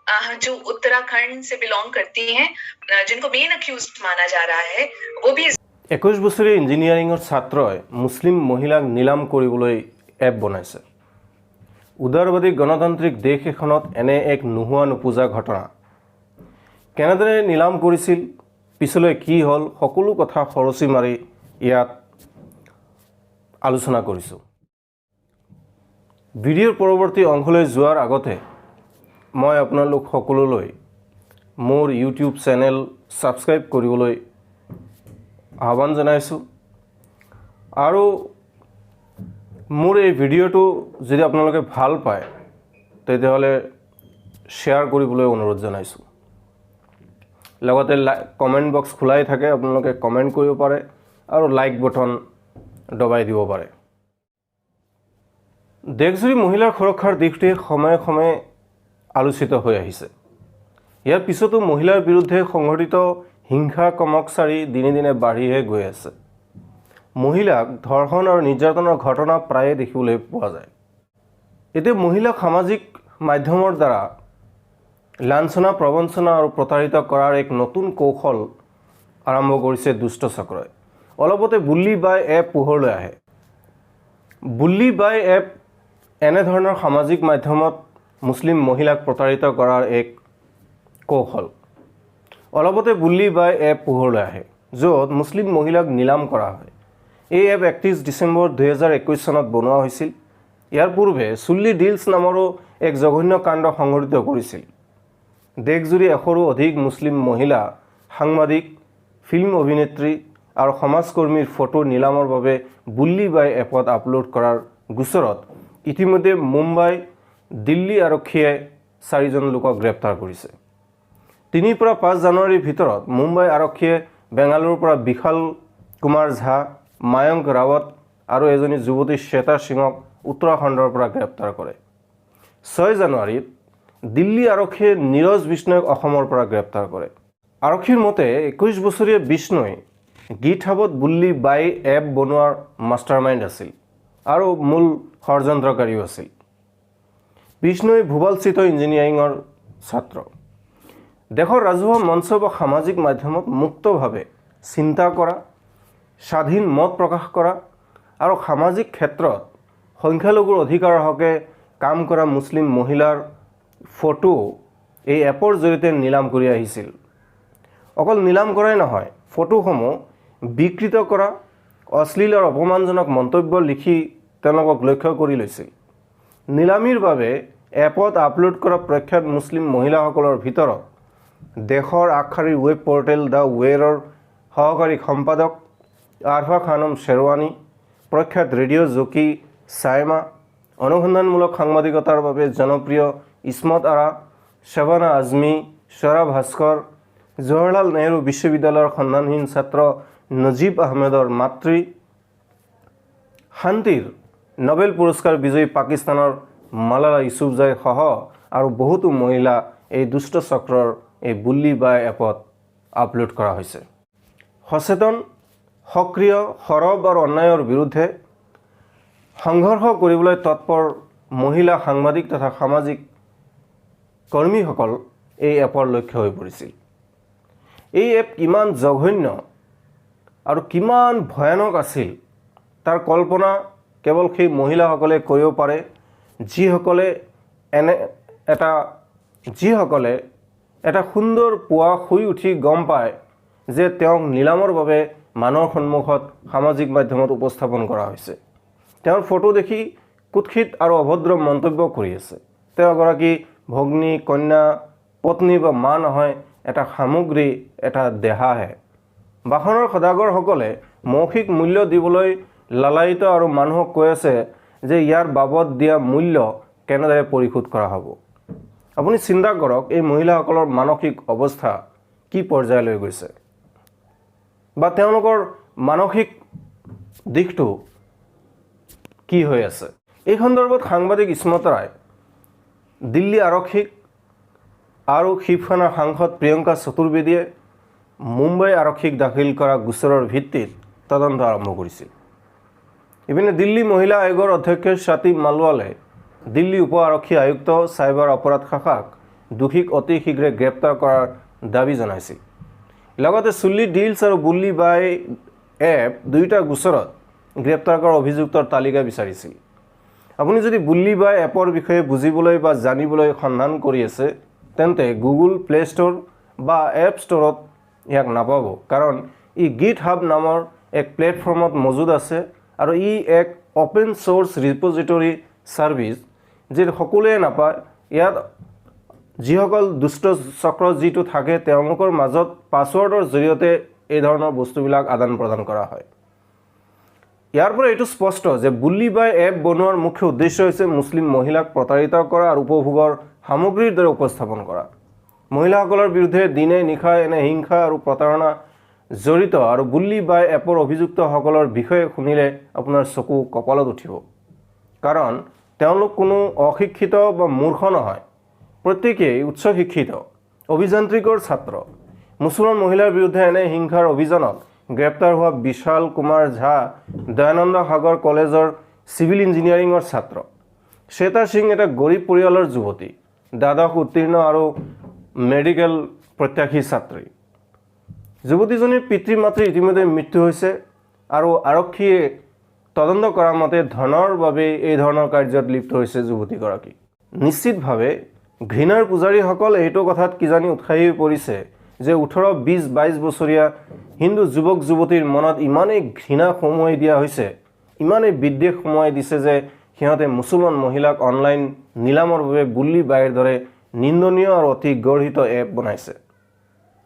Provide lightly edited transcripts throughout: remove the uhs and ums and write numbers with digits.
जो उत्तराखंड से बिलोंग करती हैं, जिनको मेन अक्यूज माना जा रहा है, वो भी 21 বছৰীয়া ইঞ্জিনিয়াৰিঙৰ ছাত্ৰই মুছলিম মহিলাক নিলাম কৰিবলৈ এপ বনাইছে। উদাৰবাদী গণতান্ত্ৰিক দেশ এখনত এনে এক নোহোৱা নোপোজা ঘটনা। কেনেদৰে নিলাম কৰিছিল, পিছলৈ কি হ'ল, সকলো কথা খৰচি মাৰি ইয়াত আলোচনা কৰিছোঁ। ভিডিঅ'ৰ পৰৱৰ্তী অংশলৈ যোৱাৰ আগতে মই আপোনালোক সকলোলৈ মোৰ ইউটিউব চেনেল ছাবস্ক্ৰাইব কৰিবলৈ আহ্বান জনাইছোঁ আৰু মোৰ এই ভিডিঅ'টো যদি আপোনালোকে ভাল পায়, তেতিয়াহ'লে শ্বেয়াৰ কৰিবলৈ অনুৰোধ জনাইছোঁ। লগতে কমেণ্ট বক্স খোলাই থাকে, আপোনালোকে কমেণ্ট কৰিব পাৰে আৰু লাইক বটন দবাই দিব পাৰে। দেশজুৰি মহিলাৰ সুৰক্ষাৰ দিশটোৱে সময়ে সময়ে আলোচিত হৈ আহিছে। ইয়াৰ পিছতো মহিলাৰ বিৰুদ্ধে সংঘটিত হিংসা কমক চাৰি দিনে দিনে বাঢ়িহে গৈ আছে। মহিলাক ধৰ্ষণ আৰু নিৰ্যাতনৰ ঘটনা প্ৰায়ে দেখিবলৈ পোৱা যায়। এতিয়া মহিলাক সামাজিক মাধ্যমৰ দ্বাৰা লাঞ্ছনা, প্ৰবঞ্চনা আৰু প্ৰতাৰিত কৰাৰ এক নতুন কৌশল আৰম্ভ কৰিছে দুষ্ট চক্ৰই। অলপতে বুল্লি বাই এপ পোহৰলৈ আহে। বুল্লি বাই এপ এনেধৰণৰ সামাজিক মাধ্যমত মুছলিম মহিলাক প্ৰতাৰিত কৰাৰ এক কৌশল। অলপতে বুল্লি বাই এপ পোহৰলৈ আহে, য'ত মুছলিম মহিলাক নিলাম কৰা হয়। এই এপ 31 ডিচেম্বৰ 2021 চনত বনোৱা হৈছিল। ইয়াৰ পূৰ্বে চুল্লি ডিলছ নামৰো এক জঘন্য কাণ্ড সংঘটিত কৰিছিল। দেশজুৰি 100ৰো অধিক মুছলিম মহিলা সাংবাদিক, ফিল্ম অভিনেত্ৰী আৰু সমাজকৰ্মীৰ ফটো নিলামৰ বাবে বুল্লি বাই এপত আপলোড কৰাৰ গোচৰত ইতিমধ্যে মুম্বাই, দিল্লী আৰক্ষীয়ে চাৰিজন লোকক গ্ৰেপ্তাৰ কৰিছে। 3ৰ পৰা 5 জানুৱাৰীৰ ভিতৰত মুম্বাই আৰক্ষীয়ে বেংগালুৰুৰ পৰা বিশাল কুমাৰ ঝা, মায়ংক ৰাৱত আৰু এজনী যুৱতী শ্বেতা সিঙক উত্তৰাখণ্ডৰ পৰা গ্ৰেপ্তাৰ কৰে। 6 জানুৱাৰীত দিল্লী আৰক্ষীয়ে নীৰজ বিষ্ণৈক অসমৰ পৰা গ্ৰেপ্তাৰ কৰে। আৰক্ষীৰ মতে, 21 বছৰীয়া বিষ্ণৈ গিটহাবত বুল্লি বাই এপ বনোৱাৰ মাষ্টাৰমাইণ্ড আছিল আৰু মূল ষড়যন্ত্ৰকাৰীও আছিল। বিষ্ণৈ ভূপালস্থিত ইঞ্জিনিয়াৰিঙৰ ছাত্ৰ। দেশৰ ৰাজহুৱা মঞ্চ বা সামাজিক মাধ্যমত মুক্তভাৱে চিন্তা কৰা, স্বাধীন মত প্ৰকাশ কৰা আৰু সামাজিক ক্ষেত্ৰত সংখ্যালঘুৰ অধিকাৰৰ হকে কাম কৰা মুছলিম মহিলাৰ ফটো এই এপৰ জৰিয়তে নিলাম কৰি আহিছিল। অকল নিলাম কৰাই নহয়, ফটোসমূহ বিকৃত কৰা, অশ্লীল আৰু অপমানজনক মন্তব্য লিখি তেওঁলোকক লক্ষ্য কৰি লৈছিল। নিলামীৰ বাবে এপত আপলোড কৰা প্ৰখ্যাত মুছলিম মহিলাসকলৰ ভিতৰত দেশৰ আগশাৰীৰ ৱেব পৰ্টেল the ৱায়াৰৰ সহকাৰী সম্পাদক আৰফা খানম শ্বেৰৱানী, প্ৰখ্যাত ৰেডিঅ' জকী ছাইমা, অনুসন্ধানমূলক সাংবাদিকতাৰ বাবে জনপ্ৰিয় ইছমত আৰা, শ্বাবানা আজমি, স্বৰা ভাস্কৰ, জৱাহৰলাল নেহৰু বিশ্ববিদ্যালয়ৰ সন্ধানহীন ছাত্ৰ নজিব আহমেদৰ মাতৃ, শান্তিৰ নবেল পুৰস্কাৰ বিজয়ী পাকিস্তানৰ মালালা ইউছুফজাই সহ আৰু বহুতো মহিলা এই দুষ্ট চক্ৰৰ এই বুল্লি বাই এপত আপলোড কৰা হৈছে। সচেতন, সক্ৰিয়, সৰব আৰু অন্যায়ৰ বিৰুদ্ধে সংঘৰ্ষ কৰিবলৈ তৎপৰ মহিলা সাংবাদিক তথা সামাজিক কৰ্মীসকল এই এপৰ লক্ষ্য হৈ পৰিছিল। এই এপ কিমান জঘন্য আৰু কিমান ভয়ানক আছিল, তাৰ কল্পনা কেৱল সেই মহিলাসকলে কৰিব পাৰে, যিসকলে এটা সুন্দৰ পুৱা শুই উঠি গম পায় যে তেওঁক নিলামৰ বাবে মানুহৰ সন্মুখত সামাজিক মাধ্যমত উপস্থাপন কৰা হৈছে। তেওঁৰ ফটো দেখি কুৎসিত আৰু অভদ্ৰ মন্তব্য কৰি আছে। তেওঁ এগৰাকী ভগ্নী, কন্যা, পত্নী বা মা নহয়, এটা সামগ্ৰী, এটা দেহাহে। বাসনৰ সদাগৰসকলে মৌখিক মূল্য দিবলৈ লালায়িত আৰু মানুহক কৈ আছে যে ইয়াৰ বাবদ দিয়া মূল্য কেনেদৰে পৰিশোধ কৰা হ'ব। আপুনি চিন্তা কৰক, এই মহিলাসকলৰ মানসিক অৱস্থা কি পৰ্যায়লৈ গৈছে বা তেওঁলোকৰ মানসিক দিশটো কি হৈ আছে। এই সন্দৰ্ভত সাংবাদিক ইছমত ৰায় দিল্লী আৰক্ষীক আৰু শিৱসেনাৰ সাংসদ প্ৰিয়ংকা চতুৰ্বেদীয়ে মুম্বাই আৰক্ষীক দাখিল কৰা গোচৰৰ ভিত্তিত তদন্ত আৰম্ভ কৰিছিল। ইপিনে দিল্লী মহিলা আয়োগৰ অধ্যক্ষ স্বাতী মালৱালে দিল্লী উপ আৰক্ষী আয়ুক্ত, চাইবাৰ অপৰাধ শাখাক দোষীক অতি শীঘ্ৰে গ্ৰেপ্তাৰ কৰাৰ দাবী জনাইছিল। লগতে চুল্লি ডিলছ আৰু বুল্লি বাই এপ দুয়োটা গোচৰত গ্ৰেপ্তাৰ কৰা অভিযুক্তৰ তালিকা বিচাৰিছিল। আপুনি যদি বুল্লি বাই এপৰ বিষয়ে বুজিবলৈ বা জানিবলৈ সন্ধান কৰি আছে, তেন্তে গুগল প্লে ষ্ট'ৰ বা এপ ষ্ট'ৰত ইয়াক নাপাব, কাৰণ ই গিট হাব নামৰ এক প্লেটফৰ্মত মজুত আছে আৰু ই এক অ'পেন চ'ৰ্চ ৰিপ'জিটৰী ছাৰ্ভিচ, যি সকলোৱে নাপায়। ইয়াত যিসকল দুষ্ট চক্ৰ যিটো থাকে, তেওঁলোকৰ মাজত পাছৱৰ্ডৰ জৰিয়তে এই ধৰণৰ বস্তুবিলাক আদান প্ৰদান কৰা হয়। ইয়াৰ পৰা এইটো স্পষ্ট যে বুল্লি বাই এপ বনোৱাৰ মুখ্য উদ্দেশ্য হৈছে মুছলিম মহিলাক প্ৰতাৰিত কৰা আৰু উপভোগৰ সামগ্ৰীৰ দৰে উপস্থাপন কৰা। মহিলাসকলৰ বিৰুদ্ধে দিনে নিশাই এনে হিংসা আৰু প্ৰতাৰণা জড়িত আৰু বুল্লি বাই এপৰ অভিযুক্তসকলৰ বিষয়ে শুনিলে আপোনাৰ চকু কপালত উঠিব, কাৰণ তেওঁলোক কোনো অশিক্ষিত বা মূৰ্খ নহয়। প্ৰত্যেকেই উচ্চ শিক্ষিত অভিযান্ত্ৰিকৰ ছাত্ৰ। মুছলমান মহিলাৰ বিৰুদ্ধে এনে হিংসাৰ অভিযানত গ্ৰেপ্তাৰ হোৱা বিশাল কুমাৰ ঝা দয়ানন্দ সাগৰ কলেজৰ চিভিল ইঞ্জিনিয়াৰিঙৰ ছাত্ৰ। শ্বেতা সিং এটা গৰীব পৰিয়ালৰ যুৱতী, দ্বাদশ উত্তীৰ্ণ আৰু মেডিকেল প্ৰত্যাশী ছাত্ৰী। যুৱতীজনীৰ পিতৃ মাতৃৰ ইতিমধ্যে মৃত্যু হৈছে আৰু আৰক্ষীয়ে তদন্ত কৰা মতে ধনৰ বাবে এই ধৰণৰ কাৰ্যত লিপ্ত হৈছে যুৱতীগৰাকী। নিশ্চিতভাৱে ঘৃণাৰ পূজাৰীসকল এইটো কথাত কিজানি উৎসাহী হৈ পৰিছে যে 18, 20, 22 বছৰীয়া হিন্দু যুৱক যুৱতীৰ মনত ইমানেই ঘৃণা সোমোৱাই দিয়া হৈছে, ইমানেই বিদ্বেষ সোমোৱাই দিছে যে সিহঁতে মুছলমান মহিলাক অনলাইন নিলামৰ বাবে বুল্লি বাইৰ দৰে নিন্দনীয় আৰু অতি গৰ্হিত এপ বনাইছে।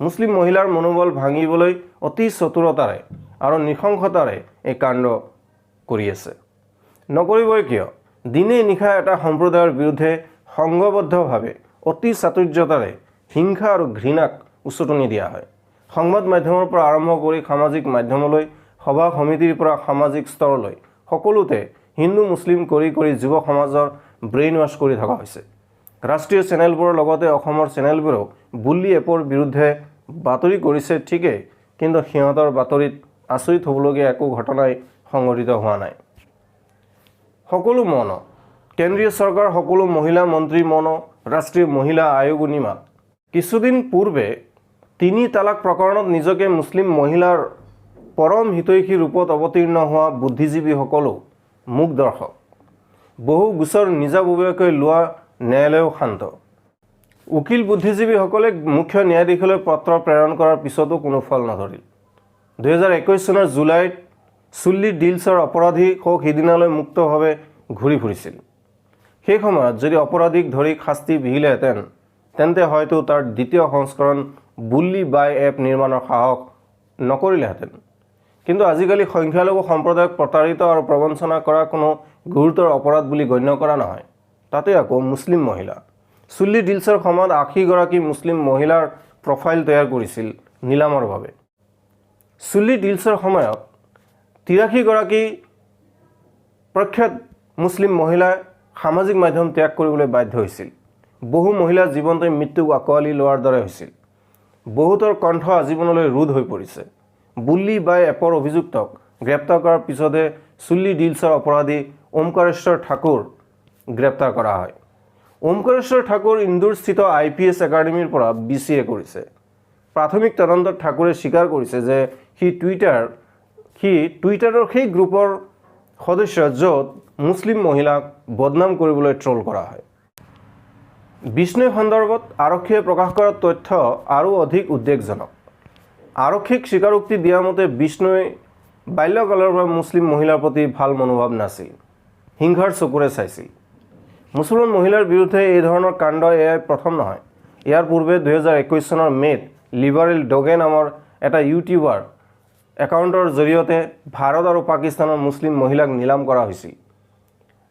মুছলিম মহিলাৰ মনোবল ভাঙিবলৈ অতি চতুৰতাৰে আৰু নৃশংসতাৰে এই কাণ্ড কৰি আছে। নকৰিবই কিয়? দিনে নিশা এটা সম্প্ৰদায়ৰ বিৰুদ্ধে সংঘবদ্ধভাৱে অতি চাতুৰ্যতাৰে হিংসা আৰু ঘৃণাক উচটনি দিয়া হয়। সংবাদ মাধ্যমৰ পৰা আৰম্ভ কৰি সামাজিক মাধ্যমলৈ, সভা সমিতিৰ পৰা সামাজিক স্তৰলৈ, সকলোতে হিন্দু মুছলিম কৰি কৰি যুৱ সমাজৰ ব্ৰেইন ৱাছ কৰি থকা হৈছে। ৰাষ্ট্ৰীয় চেনেলবোৰৰ লগতে অসমৰ চেনেলবোৰেও বুল্লি এপৰ বিৰুদ্ধে বাতৰি কৰিছে ঠিকেই, কিন্তু সিহঁতৰ বাতৰিত আচৰিত হ'বলগীয়া একো ঘটনাই সংঘটিত হোৱা নাই। সকলো মৌন। কেন্দ্ৰীয় চৰকাৰ, সকলো মহিলা মন্ত্ৰী মৌন, ৰাষ্ট্ৰীয় মহিলা আয়োগো নিমাত। কিছুদিন পূৰ্বে তিনি তালাক প্ৰকৰণত নিজকে মুছলিম মহিলাৰ পৰম হিতৈষী ৰূপত অৱতীৰ্ণ হোৱা বুদ্ধিজীৱীসকলো মূক দৰ্শক। বহু গোচৰ নিজাববীয়াকৈ লোৱা ন্যায়ালয়েও শান্ত। উকিল বুদ্ধিজীৱীসকলে মুখ্য ন্যায়াধীশলৈ পত্ৰ প্ৰেৰণ কৰাৰ পিছতো কোনো ফল নধৰিল। 2021 চনৰ জুলাইত চুল্লি ডিলছৰ অপৰাধী সৌ সিদিনালৈ মুক্তভাৱে ঘূৰি ফুৰিছিল। সেই সময়ত যদি অপৰাধীক ধৰি শাস্তি বিহিলেহেঁতেন, তেন্তে হয়তো তাৰ দ্বিতীয় সংস্কৰণ বুল্লি বাই এপ নিৰ্মাণৰ সাহস নকৰিলেহেঁতেন। কিন্তু আজিকালি সংখ্যালঘু সম্প্ৰদায়ক প্ৰতাৰিত আৰু প্ৰবঞ্চনা কৰা কোনো গুৰুতৰ অপৰাধ বুলি গণ্য কৰা নহয়। তাতে আকৌ মুছলিম মহিলা। চুল্লি ডিলছৰ সময়ত 80গৰাকী মুছলিম মহিলাৰ প্ৰফাইল তৈয়াৰ কৰিছিল নিলামৰ বাবে। চুল্লি ডিলছৰ সময়ত 83গৰাকী প্ৰখ্যাত মুছলিম মহিলাই সামাজিক মাধ্যম ত্যাগ কৰিবলৈ বাধ্য হৈছিল। বহু মহিলা জীৱন্তে মৃত্যুক আঁকোৱালি লোৱাৰ দৰে হৈছিল। বহুতৰ কণ্ঠ আজীৱনলৈ ৰুদ্ধ হৈ পৰিছে। বুল্লি বাই এপৰ অভিযুক্তক গ্ৰেপ্তাৰ কৰাৰ পিছতহে চুল্লি ডিলছৰ অপৰাধী ওমকাৰেশ্বৰ ঠাকুৰ গ্ৰেপ্তাৰ কৰা হয়। ওমকাৰেশ্বৰ ঠাকুৰ ইন্দোৰস্থিত আই পি এছ একাডেমীৰ পৰা বি চি এ কৰিছে। প্ৰাথমিক তদন্তত ঠাকুৰে স্বীকাৰ কৰিছে যে সি টুইটাৰৰ সেই গ্ৰুপৰ সদস্য, য'ত মুছলিম মহিলাক বদনাম কৰিবলৈ ট্ৰল কৰা হয়। বিষ্ণৈ সন্দৰ্ভত আৰক্ষীয়ে প্ৰকাশ কৰা তথ্য আৰু অধিক উদ্বেগজনক। আৰক্ষীক স্বীকাৰোক্তি দিয়া মতে বিষ্ণৈ বাল্যকালৰ পৰা মুছলিম মহিলাৰ প্ৰতি ভাল মনোভাৱ নাছিল, হিংসাৰ চকুৰে চাইছিল। মুছলমান মহিলাৰ বিৰুদ্ধে এই ধৰণৰ কাণ্ড এয়াই প্ৰথম নহয়। ইয়াৰ পূৰ্বে 2021 চনৰ মে'ত লিবাৰেল ডগে নামৰ এটা ইউটিউবাৰ একাউণ্টৰ জৰিয়তে ভাৰত আৰু পাকিস্তানৰ মুছলিম মহিলাক নিলাম কৰা হৈছিল।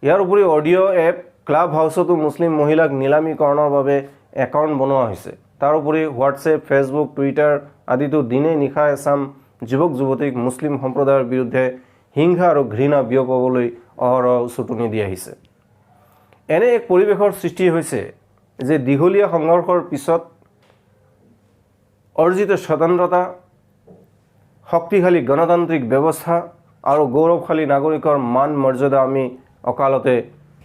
ইয়াৰ উপৰি অডিঅ' এপ ক্লাব হাউচতো মুছলিম মহিলাক নিলামীকৰণৰ বাবে একাউণ্ট বনোৱা হৈছে। তাৰোপৰি হোৱাটছএপ, ফেচবুক, টুইটাৰ আদিতো দিনে নিশা এচাম যুৱক যুৱতীক মুছলিম সম্প্ৰদায়ৰ বিৰুদ্ধে হিংসা আৰু ঘৃণা বিয়পাবলৈ অহৰহ উচটনি দি আহিছে। এনে এক পৰিৱেশৰ সৃষ্টি হৈছে যে দীঘলীয়া সংঘৰ্ষৰ পিছত অৰ্জিত স্বতন্ত্ৰতা, শক্তিশালী গণতান্ত্ৰিক ব্যৱস্থা আৰু গৌৰৱশালী নাগৰিকৰ মান মৰ্যাদা আমি অকালতে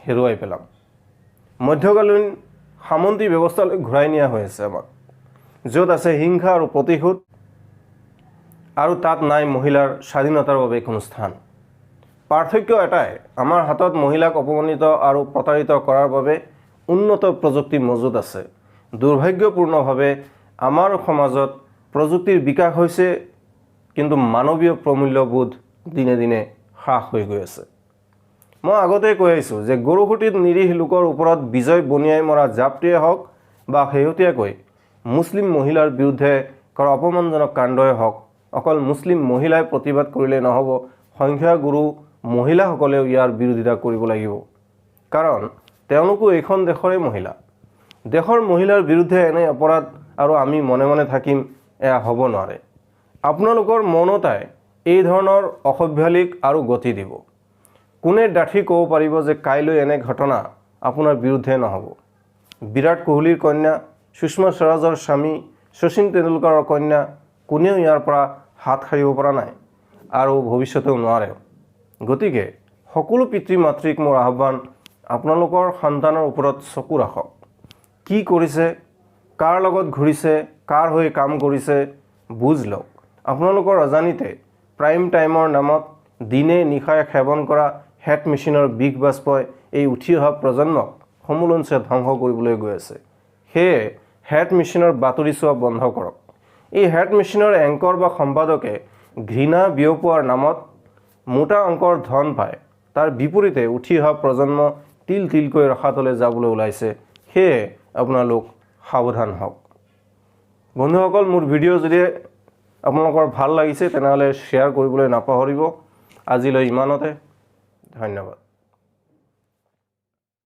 হেৰুৱাই পেলাম। মধ্যকালীন সামন্তী ব্যৱস্থালৈ ঘূৰাই নিয়া হৈ আছে আমাক, য'ত আছে হিংসা আৰু প্ৰতিশোধ, আৰু তাত নাই মহিলাৰ স্বাধীনতাৰ বাবে কোনো স্থান। পাৰ্থক্য এটাই, আমাৰ হাতত মহিলাক অপমানিত আৰু প্ৰতাৰিত কৰাৰ বাবে উন্নত প্ৰযুক্তি মজুত আছে। দুৰ্ভাগ্যপূৰ্ণভাৱে আমাৰ সমাজত প্ৰযুক্তিৰ বিকাশ হৈছে, কিন্তু মানৱীয় প্ৰমূল্যবোধ দিনে দিনে হ্ৰাস হৈ গৈ আছে। মই আগতে কৈ আহিছোঁ যে গৰুখুঁটিত নিৰীহ লোকৰ ওপৰত বিজয় বনিয়াই মৰা জাপটিয়ে হওক বা শেহতীয়াকৈ মুছলিম মহিলাৰ বিৰুদ্ধে কৰা অপমানজনক কাণ্ডই হওক, অকল মুছলিম মহিলাই প্ৰতিবাদ কৰিলে নহ'ব, সংখ্যাগুৰু মহিলাসকলেও ইয়াৰ বিৰোধিতা কৰিব লাগিব। কাৰণ তেওঁলোকো এইখন দেশৰে মহিলা। দেশৰ মহিলাৰ বিৰুদ্ধে এনে অপৰাধ আৰু আমি মনে মনে থাকিম, এয়া হ'ব নোৱাৰে। আপোনালোকৰ মৌনতাই এই ধৰণৰ অসভ্যালিক আৰু গতি দিব। কোনে ডাঠি ক'ব পাৰিব যে কাইলৈ এনে ঘটনা আপোনাৰ বিৰুদ্ধে নহ'ব? বিৰাট কোহলিৰ কন্যা, সুষমা স্বৰাজৰ স্বামী, শচীন তেণ্ডুলকাৰৰ কন্যা, কোনেও ইয়াৰ পৰা হাত সাৰিব পৰা নাই আৰু ভৱিষ্যতেও নোৱাৰেও। গতিকে সকলো পিতৃ মাতৃক মোৰ আহ্বান, আপোনালোকৰ সন্তানৰ ওপৰত চকু ৰাখক। কি কৰিছে, কাৰ লগত ঘূৰিছে, কাৰ হৈ কাম কৰিছে বুজ লওক। আপোনালোকৰ অজানিতে প্ৰাইম টাইমৰ নামত দিনে নিশাই সেৱন কৰা হেট মেচিনৰ বিষ বাষ্পই এই উঠি অহা প্ৰজন্মক সমূলঞ্চে ধ্বংস কৰিবলৈ গৈ আছে। সেয়ে হেট মেচিনৰ বাতৰি চোৱা বন্ধ কৰক। এই হেট মেচিনৰ এংকৰ বা সম্পাদকে ঘৃণা বিয়পোৱাৰ নামত মোটা অংকৰ ধন পায়, তাৰ বিপৰীতে উঠি অহা প্ৰজন্ম তিল তিলকৈ ৰসাতলে যাবলৈ ওলাইছে। সেয়ে আপোনালোক সাৱধান হওক। বন্ধুসকল, মোৰ ভিডিঅ' যদি আপোনালোকৰ ভাল লাগিছে তেনেহ'লে শ্বেয়াৰ কৰিবলৈ নাপাহৰিব। আজিলৈ ইমানতে, ধন্যবাদ।